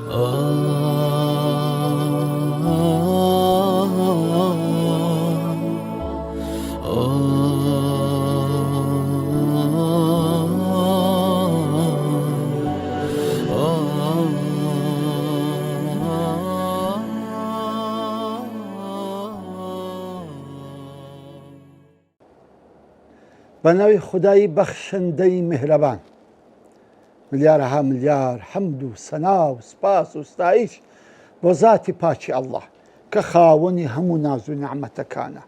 بە ناوی خودای بەخشندەی میهرەبان. ملیارەها ملیار حەمد و سەنا و سپاس و ستایش بۆ زاتی پاکی اللە کە خاوەنی هەموو ناز و نیعمەتەکانە.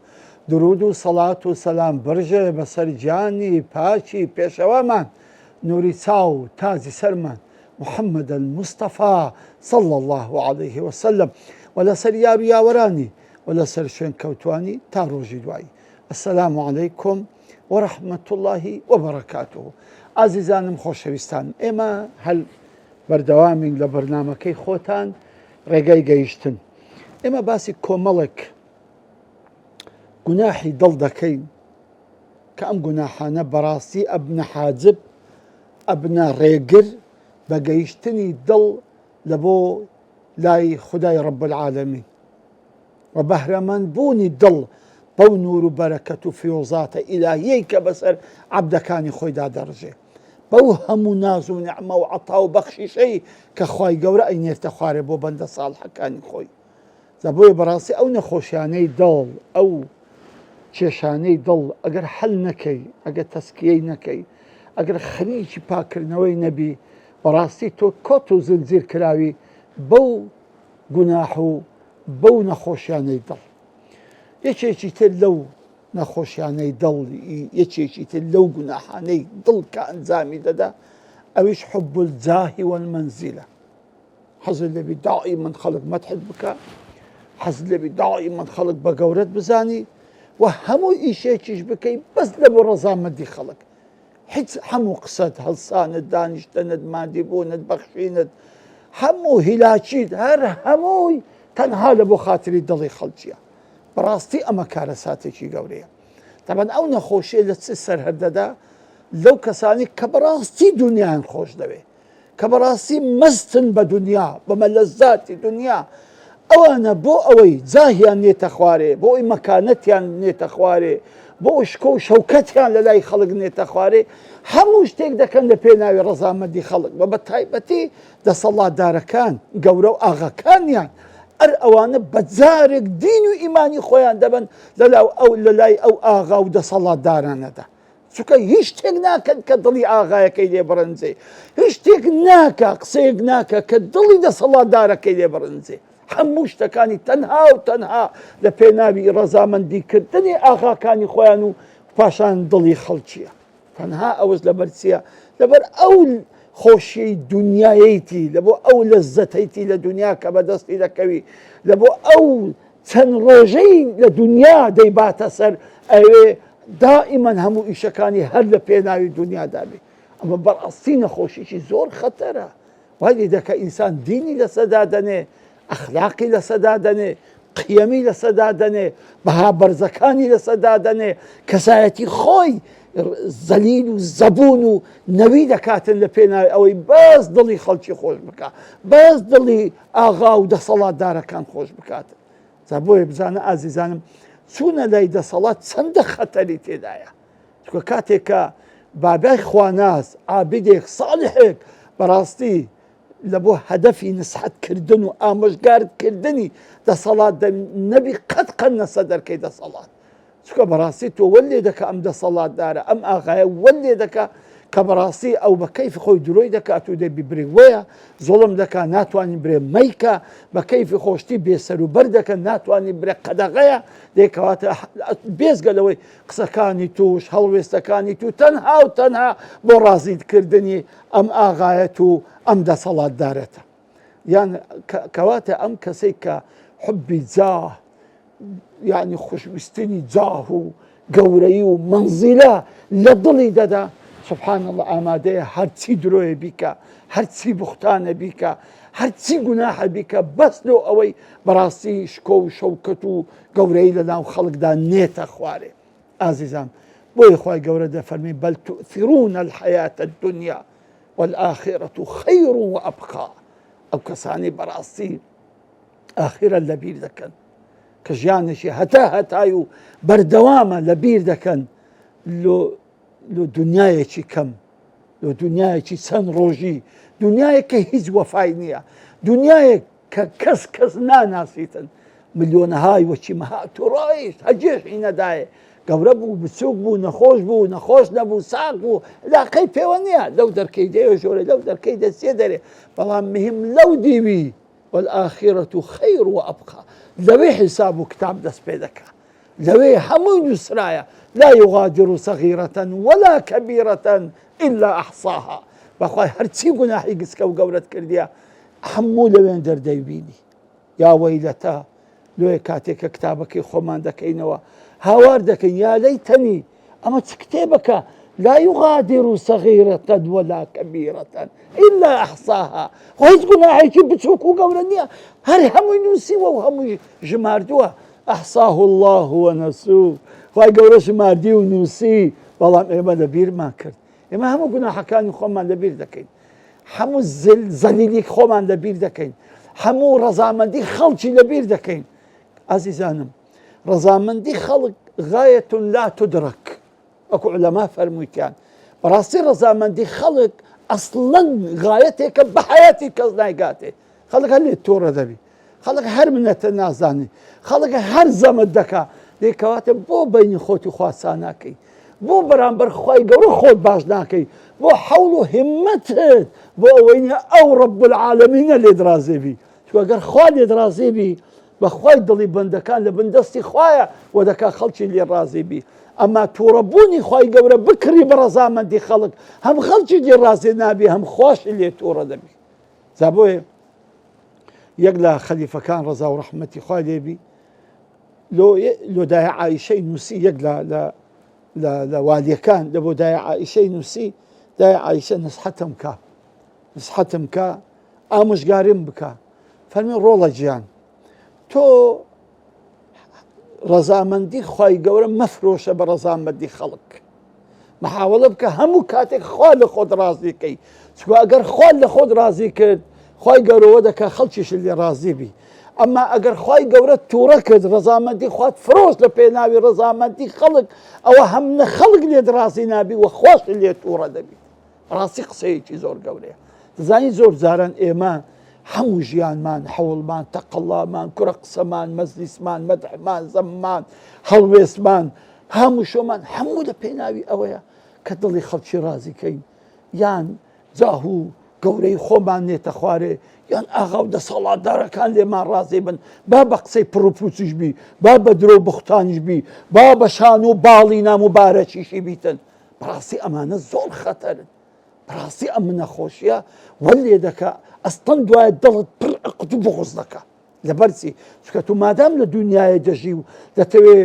درود و سەڵات و سەلام بڕژێ بەسەر گیانی پاکی پێشەوامان نوری چاو و تاجی سەرمان محمد المصطفی صلی اللە علیه وسلم و لەسەر یار و یاوەرانی و لەسەر شوێنکەوتوانی تا ڕۆژی دوایی. السلام علیکم ورحمة اللە وبرکاته ئازیزانم خۆشەویستانم ئێمە هەل بەردەوامین لە بەرنامەکەی خۆتان ڕێگای گەیشتن ئێمە باسی کۆمەڵێک گوناحی دڵ دەکەین کە ئەم گوناحانە بەڕاستی ئەبنە حاجب ئەبنە ڕێگر بە گەیشتنی دڵ لە بۆ لای خدای ڕب العالمین و بەهرەمەند بوونی دڵ بەو نوور و بەرەکەت و فیوزاتە ئیلاهیەی کە بەسەر عەبدەکانی خۆیدا دەڕژێ، بەو هەموو ناز و نیعمە و عەتا و بەخشیشەی کە خوای گەورە ئەینێرتە خوارێ بۆ بەندە ساڵحەکانی خۆی. جا بۆیە بەڕاستی ئەو نەخۆشیانەی دڵ، ئەو کێشانەی دڵ ئەگەر حەل نەکەی، ئەگەر تەسکیەی نەکەی، ئەگەر خەریکی پاککردنەوەی نەبی، بەڕاستی تۆ کۆت و زنجیر کراوی بەو گوناح و بەو نەخۆشیانەی دڵ. یەکێکی تر لەو نەخۆشیانەی دڵ یەکێکی تر لەو گوناحانەی دڵ کە ئەنجامی دەدا ئەویش حب الجاه والمنزلە حەزت لێبی دائیمەن خەڵک مەدحت بکە حەز لێبی دائیمەن خەڵک بە گەورەت بزانی و هەموو ئیشێکیش بکەی بەس لە بۆ ڕەزامەندی خەڵک هیچ هەموو قسەت هەڵسانت دانیشتنت مادیبوونت بەخشینت هەموو هیلاکیت هەر هەمووی تەنها لە بۆ خاتری دڵی خەڵکیە بەڕاستی ئەمە کارەساتێکی گەورەیە تەبەن ئەو نەخۆشیە لە چ سەرهەردەدا لەو کەسانی کە بەڕاستی دنیایان خۆش دەوێ کە بەڕاستی مەستن بە دونیا، بە مەلەزاتی دونیا، ئەوانە بۆ ئەوەی جاهیان نێتە خوارێ، بۆ ئەوەی مەکانەتیان نێتە خوارێ، بۆ ئەوەی شکۆ و شەوکەتیان لە لای خەڵک نێتە خوارێ، هەموو شتێک دەکەن لە پێناوی ڕەزامەندی خەڵک و بە تایبەتی دەسەڵاتدارەکان، گەورە و ئاغاکانیان، ئەر ئەوانە بە جارێک دین و ئیمانی خۆیان دەبەن لە لای ئەو ئاغا و دەسەڵاتدارانەدا. چونکە هیچ شتێک ناکەن کە دڵی ئاغایەکەی لێ بڕنجێ، هیچ شتێک ناکە، قسەیەک ناکە کە دڵی دەسەڵاتدارەکەی لێ بڕنجێ. هەموو شتەکانی تەنها و تەنها لە پێناوی ڕەزامەندیکردنی ئاغاکانی خۆیان و پاشان دڵی خەڵکیە. تەنها ئەوەش لەبەر چییە؟ لەبەر ئەو خۆشیەی دنیایەیتی، لەبۆ ئەو لەزەتەیتی لە دنیا کە بەدەستی دەکەوی، لەبۆ ئەو چەند ڕۆژەی لە دنیا دەیباتە سەر ئەوێ دائیمەن هەموو ئیشەکانی هەر لە پێناوی دنیادا بێ. ئەمە بەڕاستی نەخۆشیی زۆر خەتەرە، وای لێ دەکا ئینسان دینی لەسەدا دەنێ، ئەخلاقی لەسەدا دەنێ، قیەمی لەسەدا دەنێ، بەها بەرزەکانی لەسەدا دەنێ، کەسایەتی خۆی زەلیل و زەبوون و نەوی دەکاتن لە پێناوی ئەوەی بەس دڵی خەڵکی خۆش بکا، بەس دڵی ئاغا و دەسەڵاتدارەکان خۆش بکات. جا بۆیە بزانە ئازیزانم چوونە لای دەسەڵات چەندە خەتەری تێدایە. چونکە کاتێک کە بابای خواناس عابدێک ساڵحێک بەڕاستی لە بۆ هەدەفی نسحەت کردن و ئامۆژگارت کردنی دەسەڵات نەبی قەت قەت نەسە دەرکەی دەسەڵات. چونکە بەڕاستی تۆ وەل لێ دەکا ئەم دەسەڵاتدارە ئەم ئاغایە وەل لێ دەکا کە بەڕاستی ئەو بە کەیفی خۆی درۆی دەکات و دەبی برێ وەیە زوڵم دەکا ناتوانین برێ مەیکە بە کەیفی خۆشتی بێسەروبەر دەکەن ناتوانین برێ قەدەغەیە دێکەواتە بێزگە لەوەی قسەکانی توش هەڵوێستەکانی تو تەنها و تەنها بۆ ڕازیکردنی ئەم ئاغایەت و ئەم دەسەڵاتدارەتە یان کەواتە ئەم کەسەی کە حبی جاه یعنی خوشویستنی جاه و گەورەی و منزیلە لە دڵی دەدا سبحان الله ئامادەیە هەرچی درۆیە بیکە هەرچی بوختانە بیکە هەرچی گوناحە بیکە بەس لۆ ئەوەی بەڕاستی شکۆ و شەوکەت و گەورەی لە ناو خەڵکدا نێتە خوارێ ئازیزان بۆیە خوای گەورە دەفەرمی بل تؤثرون الحياة الدنيا والآخرة خير وأبقى. ئەو کەسانی بەڕاستی ئاخیرە لەبیر دەکەن کە ژیانێکی هەتا هەتای و بەردەوامە لەبیر دەکەن لۆ لۆ دنیایەکی کەم لۆ دنیایەکی چەند ڕۆژی دنیایەک کە هیچ وەفای نییە دنیایەک کە کەس کەس ناناسیتن ملیۆنەهای وەچی مەهات و ڕۆیشت هەجێشی نەدایێ گەورە بوو بچووک بوو نەخۆش بوو نەخۆش نەبوو ساغ بوو لاقەی پێوە نییە لەو دەرکەی دەیە ژۆرێ لەو دەرکەی دەچێ دەرێ بەڵام مهم لەو دیوی والآخرة خير وأبقى لەوێ حیساب و کتاب دەست پێ دەکا لەوێ هەمووی نووسرایە لا يغادر صغيرة ولا كبيرة إلا أحصاها بەخوای هەرچی گوناحی گچکە و گەورەت کردیە هەموو لەوێن دەردەیبینی یا وەیلەتا لۆیە کاتێک کە کتابەکەی خۆمان دەکەینەوە هاوار دەکەین یا لەیتەنی ئەمە چ کتێبەکە لا يغادر صغيرة ولا كبيرة إلا أحصاها خۆ هیچ گوناحێکی بچووک و گەورە نییە هەر هەمووی نووسیوە و هەمووی ژماردووە أحصاه الله ونسوه خوای گەورە ژماردی و نووسی بەڵام ئێمە لە بیرمان کرد ئێمە هەموو گوناحەکانی خۆمان لەبیر دەکەین هەموو زەلیلی خۆمان لەبیر دەکەین هەموو ڕەزامەندی خەڵکی لەبیر دەکەین ئازیزانم ڕەزامەندی خەڵک غایەت لا تدرک وەکو علەما فەرموویتیان بەڕاستی ڕەزامەندی خەڵک ئەسڵەن غایەتێکە بە حیاتی کەس نایگاتێ خەڵک هەر لێت توڕە دەبی خەڵک هەر منەتە نازانێ خەڵک هەر زەمت دەکا دەی کەواتە بۆ بینی خۆت و خوا ساناکەی بۆ بەرامبەر خوای گەورە خۆت باش ناکەی بۆ حەوڵ و همەتت بۆ ئەوەی نیە ئەو ڕب العالمینە لێت ڕازێ بی چونکە گەر خوا لێت ڕازێ بی بەخوای دڵی بەندەکان لە بن دەستی خوایە و دەکا خەڵکی لێ ڕازی بی ئەما تووڕەبوونی خوای گەورە بکڕی بە ڕەزامەندی خەڵک هەم خەڵکی لێ ڕازێ نابی هەم خواشی لێ تووڕە دەبی جا بۆیە یەک لە خەلیفەکان ڕەزا و ڕەحمەتی خوای لێبی لۆ لۆ دایە عایشەی نووسی یەک لە لە لە لە والیەکان لە بۆ دایە عایشەی نووسی دایە عایشە نسحەتم کا نسحەتم کا ئامۆژگاریم بکە فەرمی ڕۆڵە گیان تۆ ڕەزامەندی خوای گەورە مەفرۆشە بە ڕەزامەندی خەڵک محاوەڵە بکە هەموو کاتێک خوا لە خۆت ڕازی کەی چکە ئەگەر خوا لە خۆت ڕازی کرد خوای گەورەوە دەکە خەڵکیش لێ ڕازی بی ئەمما ئەگەر خوای گەورە تووڕە کرد ڕەزامەندی خوات فرۆش لە پێناوی ڕەزامەندی خەڵک ئەوە هەم نە خەڵک لێت ڕازی نابی و خواش لێت تووڕە دەبی ڕاستی قسەیەکی زۆر گەورەیە دەزانی زۆر جاران ئێمە هەموو ژیانمان حەوڵمان تەقەڵامان کوڕە قسەمان مەزلیسمان مەدحمان زەممان هەڵوێستمان هەموو شۆمان هەموو لە پێناوی ئەوەیە کە دڵی خەڵکی ڕازیکەین یان جاه و گەورەی خۆمان نێتە خوارێ یان ئاغا و دەسەڵاتدارەکان لێمان ڕازی بن با بە قسەی پڕوپوچیش بی با بە درۆ بختانیش بی با بە شان و باڵی ناموبارەکیشی بیتن بەڕاستی ئەمانە زۆر خەتەرن بەڕاستی ئەم نەخۆشیە وەلێ دەکا ئەستەن دوای دڵت پڕ عقد و بغز دەکا لەبەرچی چکە تو مادام لە دنیاە دەژی و دەتەوێ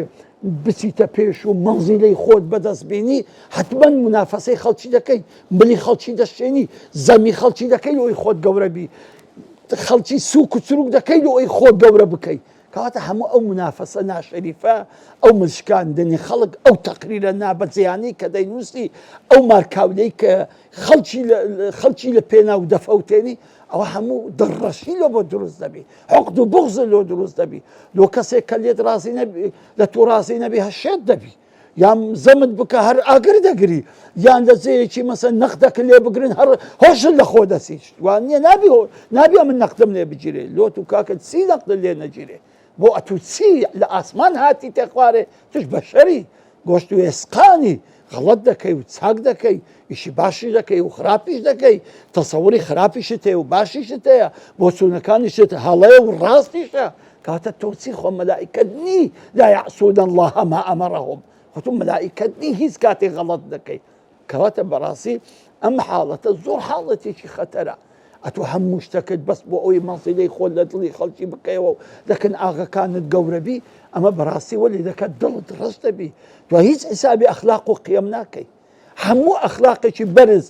بچیتە پێش و مەنزیلەی خۆت بەدەست بینی حتمما منافەسەی خەڵکی دەکەی ملی خەڵکی دەشێنی زەمی خەڵکی دەکەی ئەوی خۆت گەورە بی خەڵکی سوک و چروک دەکەی ئەوی خۆت گەورە بکەیت کەواتە هەموو ئەو مونافەسە ناشەریفە، ئەو ملشکاندنی خەڵک، ئەو تەقریرە نابەجێیانەی کە دەینووسی، ئەو مارکاولەی کە خەڵکی خەڵکی لە پێناو دەفەوتێنی، ئەوە هەموو دڵڕەشی لۆ بۆ دروست دەبی، عقد و بغز لۆ دروست دەبی، لۆ کەسێک کە لێت ڕازی نەبی، لە تو ڕازی نەبی هەر شێت دەبی. یان زەمت بکە هەر ئاگر دەگری یان لە جێیەکی مەسە نەقدەکە لێ بگرن هەر هۆشت لە خۆ دەچی وان نییە نابی نابی من نەقدم لێ بگیرێ لۆت و کاکە چی نەقد لێ نەگیرێ بۆ ئەتوو چی لە ئاسمان هاتی تێخوارێ توش بەشەری گۆشت و ئێسقانی غەڵەت دەکەی و چاک دەکەی ئیشی باشی دەکەی و خراپیش دەکەی تەسەوری خراپیشت هەیە و باشیشت هەیە بۆچوونەکانیشت هەڵەیە و ڕاستیشە کاتە تۆ چی خۆ مەلائیکەت نی لا یعصون الله ما امرهم خۆ تۆ مەلائیکەت نی هیچ کاتێک غەڵەت دەکەی کەواتە بەڕاستی ئەم حاڵەتە زۆر حاڵەتێکی خەتەرە ئەتۆ هەموو شتەکەت بەس بۆ ئەوی مەنزیلەی خۆت لە دڵی خەڵکی بکەیەوە و دەکەن ئاغەکانت گەورەبی ئەمە بەڕاستی وەلی دەکات دڵت ڕەش دەبی تو هیچ حسابی ئەخلاق و قیەم ناکەی هەموو ئەخلاقێکی بەرز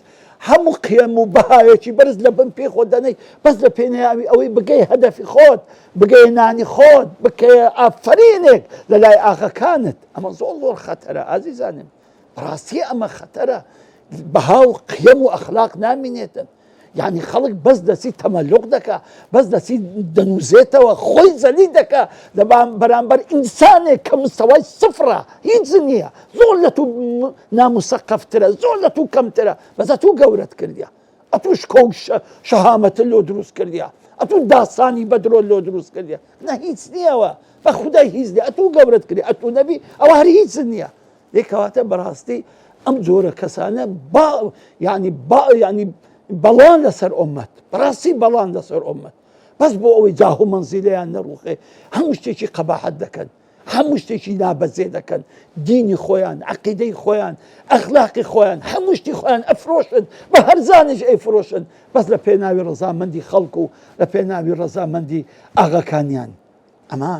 هەموو قیەم و بەهایەکی بەرز لە بن پێی خۆت دەنێی بەس لە پێناوی ئەوەی بگەی هەدەفی خۆت بگەی نانی خۆت بکەیە ئافرینێک لە لای ئاغەکانت ئەمە زۆر زۆر خەتەرە ئازیزانم بەڕاستی ئەمە خەتەرە بەها و قیەم و ئەخلاق نامینێتن. یعنی خەڵک بەس دەچی تەمەلوق دەکا بەس دەچی دەنووزێتەوە خۆی زەلی دەکا لە بەرامبەر ئینسانێک کە مستەوای سفرە هیچ نییە زۆر لە تو ناموسەقەفترە زۆر لە تو کەمترە بەس ئەتوو گەورەت کردیا ئەتوو شکۆ و شەهامەتت لۆ دروست کردیا ئەتوو داستانی بەدرۆت لۆ دروست کردیا نە هیچ نییەوە بە خودای هیچ نییە ئەتوو گەورەت کردی ئەتوو نەبی ئەوە هەر هیچ نییە دەی کەواتە بەڕاستی ئەم جۆرە کەسانە با یعنی با یعنی بەڵان لەسەر ئۆمەت بەڕاستی بەڵان لەسەر ئۆمەت بەس بۆ ئەوەی جاه و مەنزیلەیان نەڕوخێ هەموو شتێکی قەباحەت دەکەن هەموو شتێکی نابەجێ دەکەن دینی خۆیان عقیدەی خۆیان ئەخلاقی خۆیان هەموو شتی خۆیان ئەفرۆشن بە هەرزانیش ئەیفرۆشن بەس لە پێناوی ڕەزامەندی خەڵک و لە پێناوی ڕەزامەندی ئاغاکانیان ئەمە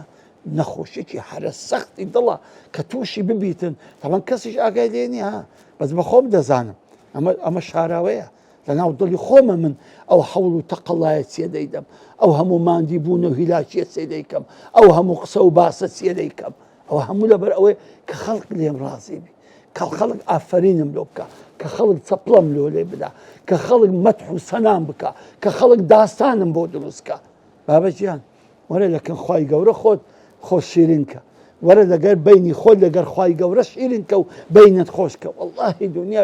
نەخۆشیێکی هەرە سەختی دڵە کە تووشی ببیتن تەڵەن کەسیش ئاگای لێ نییە بەس بە خۆم دەزانم ئەمە ئەمە شاراوەیە لەناو دڵی خۆمە من ئەو حەوڵ و تەقەڵایە چیە دەیدەم ئەو هەموو ماندی بوون و هیلاکیە چێ دەیکەم ئەو هەموو قسە و باسە چیە دەیکەم ئەوە هەموو لەبەر ئەوەی کە خەڵک لێم ڕازی بی کە خەڵک ئافرینم لۆ بکە کە خەڵک چەپڵەم لۆ لێ بدا کە خەڵک مەدح و سەنام بکە کە خەڵک داستانم بۆ دروستکە بابە گیان وەرە لەکن خوای گەورە خۆت خۆ شیرین کە وەرە لەگەر بینی خۆت لەگەر خوای گەورە شیرین کە و بینت خۆش کە واللهی دنیا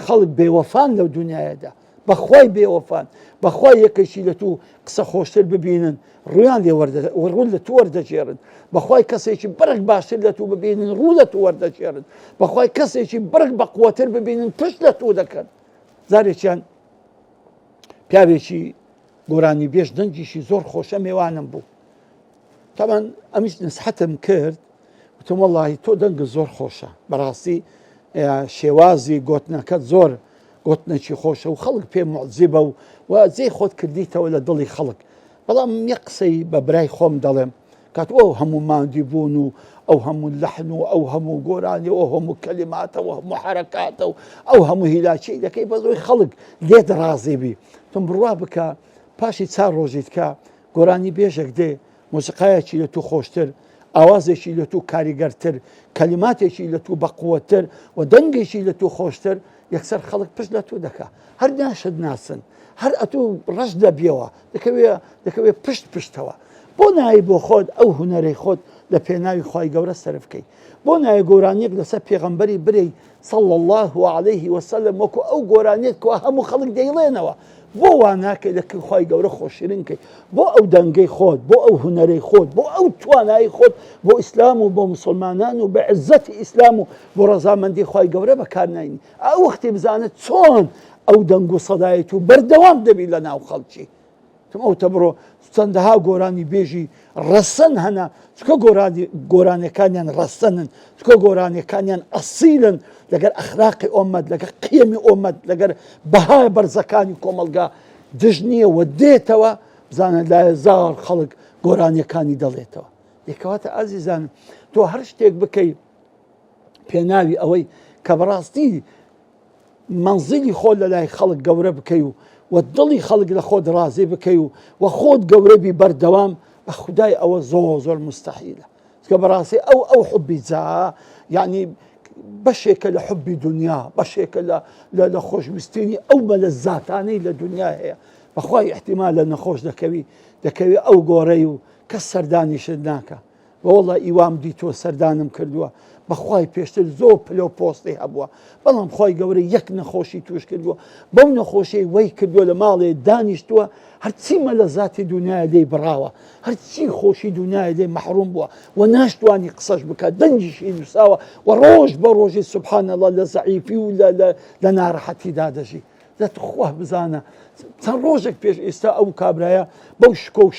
خەڵک بێوەفان لەو دنیادا بەخوای بێوەفان بەخوای یەکێکی لە تو قسە خۆشتر ببینن ڕویان لێ ڕوو لە تو وەردەگێڕن بەخوای کەسێکی بەرگ باشتر لە تو ببینن ڕوو لە تو وەردەگێڕن بەخوای کەسێکی بەرگ بەقوەتر ببینن پشت لە تو دەکەن جارێکیان پیاوێکی گۆرانیبێژ دەنگیشی زۆر خۆشە مێوانم بوو تاوان ئەمیش نسحەتم کرد وتم وەڵی تۆ دەنگە زۆر خۆشە بەڕاستی شێوازی گۆتنەکەت زۆر گۆتنێکی خۆشە و خەڵک پێ معجبە و و جێ خۆت کردیتەوە لە دڵی خەڵک بەڵام یە قسەی بە برای خۆم دەڵێم کات ئەو هەموو ماندی بوون و ئەو هەموو لەحن و ئەو هەموو گۆرانی و هەموو کەلیماتەوە هەموو حرەکاتە و ئەو هەموو هیلاکی دەکەی بە زۆی خەڵک لێت ڕازی بی تم بڕوا بکە پاشی چار ڕۆژی تکا گۆرانی بێژێک دێ مۆسیقایەکی لە تو خۆشتر ئاوازێکی لە تو کاریگەرتر کەلیماتێکی لە تو بەقوەتر و دەنگێکی لە تو خۆشتر یەکسەر خەڵک پشت لە تو دەکا هەر ناشت ناسن هەر ئەتوو ڕەش دەبیەوە دەکەوێ دەکەوێ پشت پشتەوە بۆ نایی بۆ خۆت ئەو هونەرەی خۆت لە پێناوی خوای گەورە سەرف کەی بۆ نایە گۆرانیەک لەسەر پێغەمبەری برێی صلی الله علیه وسلم وەکو ئەو گۆرانیەت کەوا هەموو خەڵک دەیڵێنەوە بۆ وا ناکەی لە کن خوای گەورە خۆشیرن کەی بۆ ئەو دەنگەی خۆت بۆ ئەو هونەرەی خۆت بۆ ئەو توانایی خۆت بۆ ئیسلام و بۆ مسلمانان و بە عزەتی ئیسلام و بۆ ڕەزامەندی خوای گەورە بەکار ناینی ئەو وەختی بزانە چۆن ئەو دەنگ و سەدایەت و بەردەوام دەبی لە ناو خەڵکی تم ئەو تەبڕۆ چەندەها گۆرانی بێژی ڕەسەن هەنە چکە گۆرانی گۆرانەکانیان ڕەسەنن چکە گۆرانەکانیان ئەسیلن لەگەر ئەخلاقی ئۆمەت لەگەر قیەمی ئۆمەت لەگەر بەهای بەرزەکانی کۆمەڵگا دژ نییە و دێتەوە بزانە لایە زار خەڵک گۆرانیەکانی دەڵێتەوە یەکەواتە ئازیزان تۆ هەر شتێک بکەی پێناوی ئەوەی کە بەڕاستی مەنزیلی خۆت لە لای خەڵک گەورە بکەی و و دڵی خەڵک لە خۆت ڕازی بکەی و و خۆت گەورە بی بەردەوام بە خودای ئەوە زۆر زۆر مستحیلە چکە بەڕاستی ئەو ئەو حبی جا یعنی بەشێکە لە حبی دنیا بەشێکە لە لە خۆشویستنی ئەو مەلە زاتانەی لە دنیا هەیە بەخوای احتیمال لە نەخۆش دەکەوی دەکەوی ئەو گۆڕەی و کەس سەردانیشت ناکە وەڵا ئیوام دیتوە سەردانم کردووە بەخوای پێشتر زۆر پلە و پۆستی هەبووە بەڵام خی گەورە یەک نەخۆشی توش کردووە بەو نەخۆشی وەی کردووە لە ماڵێ دانیشتووە هەرچی مەلە زاتی دنیای لێی بڕاوە هەرچی خۆشی دنیای لێ مەحروم بووە و ناشتوانی قسەش بکە دەنگیشی نووساوە و ڕۆژ بە ڕۆژی سبحان الله لە زەعیفی و لە ناڕەحەتیدا دەژی دە تخوا بزانە چەند ڕۆژێک پێش ئێستا ئەو کابرایە بەو شکۆ و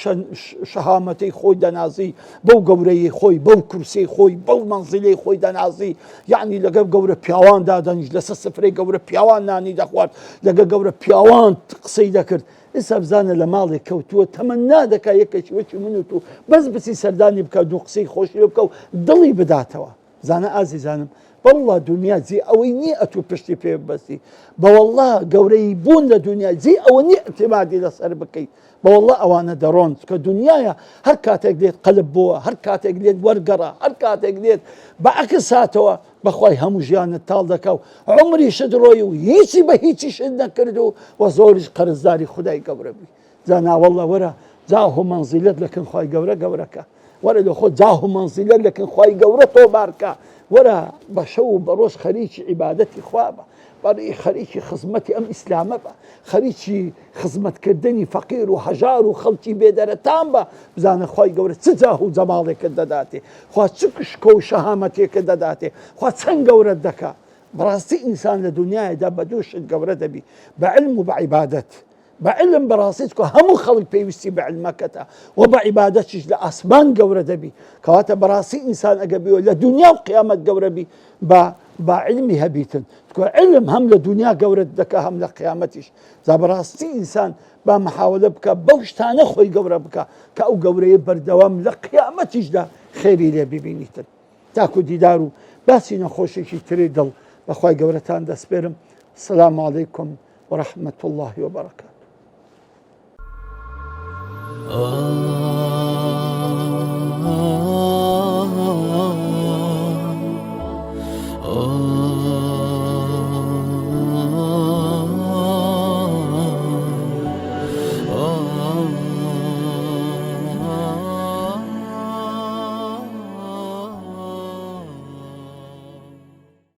شەهامەتەی خۆی دەنازی بەو گەورەی خۆی بەو کورسی خۆی بەو مەنزیلەی خۆی دەنازی یعنی لەگەڵ گەورە پیاوان دادەنیش لەسەر سفرەی گەورە پیاوان نانی دەخوارد لەگە گەورە پیاوان قسەی دەکرد ئێستا بزانە لە ماڵێک کەوتووە تەمەنا دەکا یەکێکی وەکی من و تو بەس بچی سەردانی بکە دوو قسەی خۆشی بکە و دڵی بداتەوە. زانە ئازیزانم بەوەڵا دونیا جێ ئەوەی نییە ئەتوو پشتی پێ ببەستی بەوەڵا گەورەی بوون لە دونیا جێ ئەوە نییە اعتمادی لەسەر بکەیت بەوەڵا ئەوانە دەڕۆن کە دنیاە هەر کاتێک لێت قەلب بووە هەر کاتێک لێت وەرگەڕا هەر کاتێک لێت بە عەکس هاتەوە بەخوای هەموو ژیانت تاڵ دەکا و عمریشت ڕۆی و هیچی بە هیچیشت نەکرد و وە زۆریش قەرزداری خودای گەورە بووی جا ناوەڵڵە وەرە جاه و مەنزیلەت لە کن خوای گەورە گەورەکە وەرە لە خۆ جاه و مەنزیلەت لە کن خوای گەورە تۆمارکە وەرە بە شەو و بە ڕۆژ خەریکی عیبادەتی خوا بە بەڕی خەریکی خزمەتی ئەم ئیسلامە بە خەریکی خزمەتکردنی فەقیر و هەژار و خەڵکی بێدەرەتان بە بزانە خوای گەورە چ جاه و جەماڵێکت دەداتێ خوا چ شکۆ و شەهامەتێکت دەداتێ خوا چەند گەورەت دەکا بەڕاستی ئینسان لە دنیادا بە دوو شت گەورە دەبی بە علم و بە عیبادەت بە علم بەڕاستی چکە هەموو خەڵک پێویستی بە علمەکەتە و بە عیبادەتیش لە ئاسمان گەورە دەبی کەواتە بەڕاستی ئینسان ئەگە بێ لە دنیا و قیامەت گەورە بی بە با علمی هەبیتن چکە علم هەم لە دنیا گەورە دەکە هەم لە قیامەتیش جا بەڕاستی ئینسان با محاولە بکە بەو شتانە خۆی گەورە بکە کە ئەو گەورەیە بەردەوام لە قیامەتیشدا خێری لێ ببینیتن تاکو دیدار و باسی نەخۆشێکی تری دڵ بەخوای گەورەتان دەسپێرم سلام علیکم ورحمة اللە وبرکاته.